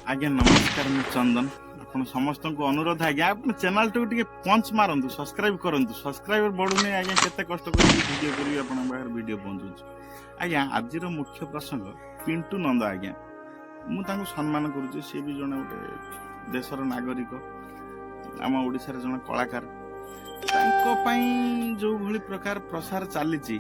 ଆଜ୍ଞା ନମସ୍କାର, ମୁଁ ଚନ୍ଦନ। ଆପଣ ସମସ୍ତଙ୍କୁ ଅନୁରୋଧ ଆଜ୍ଞା, ଆପଣ ଚ୍ୟାନେଲଟାକୁ ଟିକେ ପଞ୍ଚ ମାରନ୍ତୁ, ସବସ୍କ୍ରାଇବ କରନ୍ତୁ। ସବସ୍କ୍ରାଇବର ବଢୁନି ଆଜ୍ଞା। କେତେ କଷ୍ଟ କରିକି ଭିଡ଼ିଓ କରିବି, ଆପଣଙ୍କ ପାଖରେ ଭିଡ଼ିଓ ପହଞ୍ଚୁଛି ଆଜ୍ଞା। ଆଜିର ମୁଖ୍ୟ ପ୍ରସଙ୍ଗ ପିଣ୍ଟୁ ନନ୍ଦ ଆଜ୍ଞା। ମୁଁ ତାଙ୍କୁ ସମ୍ମାନ କରୁଛି। ସିଏ ବି ଜଣେ ଗୋଟେ ଦେଶର ନାଗରିକ, ଆମ ଓଡ଼ିଶାର ଜଣେ କଳାକାର। ତାଙ୍କ ପାଇଁ ଯୋଉଭଳି ପ୍ରକାର ପ୍ରସାର ଚାଲିଛି,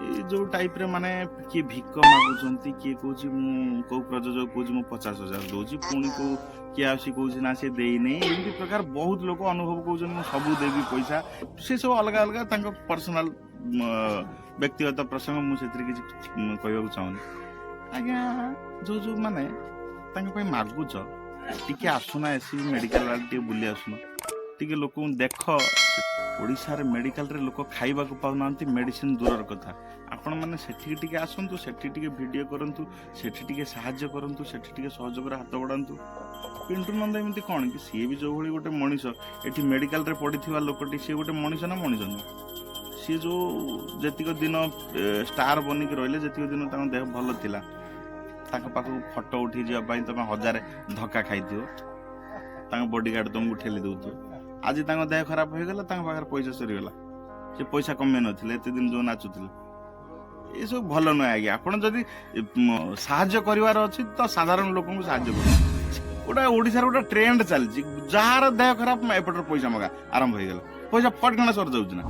ଏଇ ଯୋଉ ଟାଇପରେ ମାନେ କିଏ ଭିକ ମାଗୁଛନ୍ତି, କିଏ କହୁଛି ମୁଁ, କୋଉ ପ୍ରଯୋଜକ କହୁଛି ମୁଁ 50,000 ଦଉଛି, ପୁଣି କୋଉ କିଏ ଆସି କହୁଛି ନା ସେ ଦେଇନି। ଏମିତି ପ୍ରକାର ବହୁତ ଲୋକ ଅନୁଭବ କହୁଛନ୍ତି ମୁଁ ସବୁ ଦେବି ପଇସା। ସେ ସବୁ ଅଲଗା ଅଲଗା ତାଙ୍କ ପର୍ସନାଲ ବ୍ୟକ୍ତିଗତ ପ୍ରସଙ୍ଗ, ମୁଁ ସେଥିରେ କିଛି କହିବାକୁ ଚାହୁଁନି ଆଜ୍ଞା। ଯୋଉ ଯୋଉ ମାନେ ତାଙ୍କ ପାଇଁ ମାଗୁଛ, ଟିକେ ଆସୁନା, ଏସସିବି ମେଡିକାଲ ଆଡେ ଟିକେ ବୁଲି ଆସୁନ, ଟିକେ ଲୋକଙ୍କୁ ଦେଖ। ଓଡ଼ିଶାରେ ମେଡିକାଲରେ ଲୋକ ଖାଇବାକୁ ପାଉନାହାନ୍ତି, ମେଡିସିନ ଦୂରର କଥା। ଆପଣମାନେ ସେଠିକି ଟିକେ ଆସନ୍ତୁ, ସେଠି ଟିକେ ଭିଡ଼ିଓ କରନ୍ତୁ, ସେଠି ଟିକେ ସାହାଯ୍ୟ କରନ୍ତୁ, ସେଠି ଟିକେ ସହଯୋଗର ହାତ ବଢ଼ାନ୍ତୁ। ପିଣ୍ଟୁ ନନ୍ଦ ଏମିତି କ'ଣ କି? ସିଏ ବି ଯୋଉଭଳି ଗୋଟେ ମଣିଷ, ଏଠି ମେଡିକାଲରେ ପଡ଼ିଥିବା ଲୋକଟି, ସିଏ ଗୋଟେ ମଣିଷ ନା ମଣିଷ ନୁହଁ? ସିଏ ଯୋଉ ଯେତିକ ଦିନ ଷ୍ଟାର ବନିକି ରହିଲେ, ଯେତିକ ଦିନ ତାଙ୍କ ଦେହ ଭଲ ଥିଲା, ତାଙ୍କ ପାଖକୁ ଫଟୋ ଉଠେଇ ଯିବା ପାଇଁ ତମେ ହଜାରେ ଧକ୍କା ଖାଇଥିବ, ତାଙ୍କ ବଡିଗାର୍ଡ ତମକୁ ଠେଲି ଦଉଥିବ। ଆଜି ତାଙ୍କ ଦେହ ଖରାପ ହେଇଗଲା, ତାଙ୍କ ପାଖରେ ପଇସା ସରିଗଲା। ସେ ପଇସା କମେଇ ନଥିଲେ ଏତେ ଦିନ ଯୋଉ ନାଚୁଥିଲେ। ଏସବୁ ଭଲ ନୁହେଁ ଆଜ୍ଞା। ଆପଣ ଯଦି ସାହାଯ୍ୟ କରିବାର ଅଛି ତ ସାଧାରଣ ଲୋକଙ୍କୁ ସାହାଯ୍ୟ କରନ୍ତୁ। ଗୋଟେ ଓଡ଼ିଶାରେ ଗୋଟେ ଟ୍ରେଣ୍ଡ ଚାଲିଛି, ଯାହାର ଦେହ ଖରାପ ଏପଟରେ ପଇସା ମଗା ଆରମ୍ଭ ହେଇଗଲା। ପଇସା ଫଟକିନା ସରିଯାଉଛି ନା?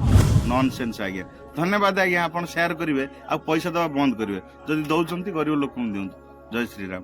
ନନ୍ ସେନ୍ସ ଆଜ୍ଞା। ଧନ୍ୟବାଦ ଆଜ୍ଞା। ଆପଣ ସେୟାର କରିବେ ଆଉ ପଇସା ଦେବା ବନ୍ଦ କରିବେ। ଯଦି ଦଉଛନ୍ତି, ଗରିବ ଲୋକଙ୍କୁ ଦିଅନ୍ତୁ। ଜୟ ଶ୍ରୀରାମ।